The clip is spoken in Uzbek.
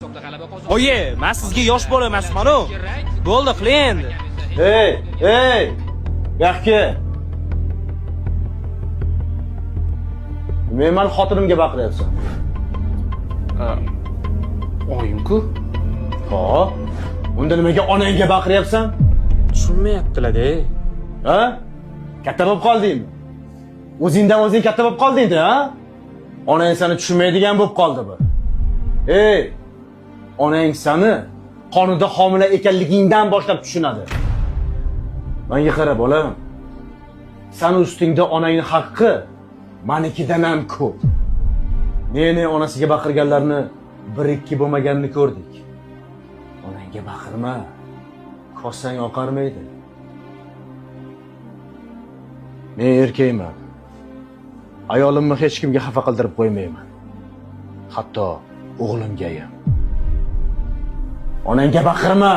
Hisobda g'alaba qozondi. Oyi, men sizga yosh bola emasman-u. Bo'ldi, qiling endi. Ey, ey! Yaxki. Men mani xotinimga baqiryapsan. Oyim-ku. Hop. Unda nimaga onangga baqiryapsan? Tushunmayaptilar-da. Ha? Katta bo'lib qoldingmi? O'zingdan o'zing katta bo'lib qolding-da, ha? Onang seni tushunmaydigan bo'lib qoldi bu. Ey! Onang seni qonida homila ekanligingdan boshlab tushunadi. Menga qara, bolam. Sani ustingda onangning haqqi manikidan ham ko'p. Meni onasiga baqirganlarni bir ikki bo'lmaganini ko'rdik. Onangga baqirma. Kosang oqarmaydi. Men erkakman. Ayolimni hech kimga xafa qildirib qo'ymayman. Hatto o'g'limga ham. Onangga baqirma.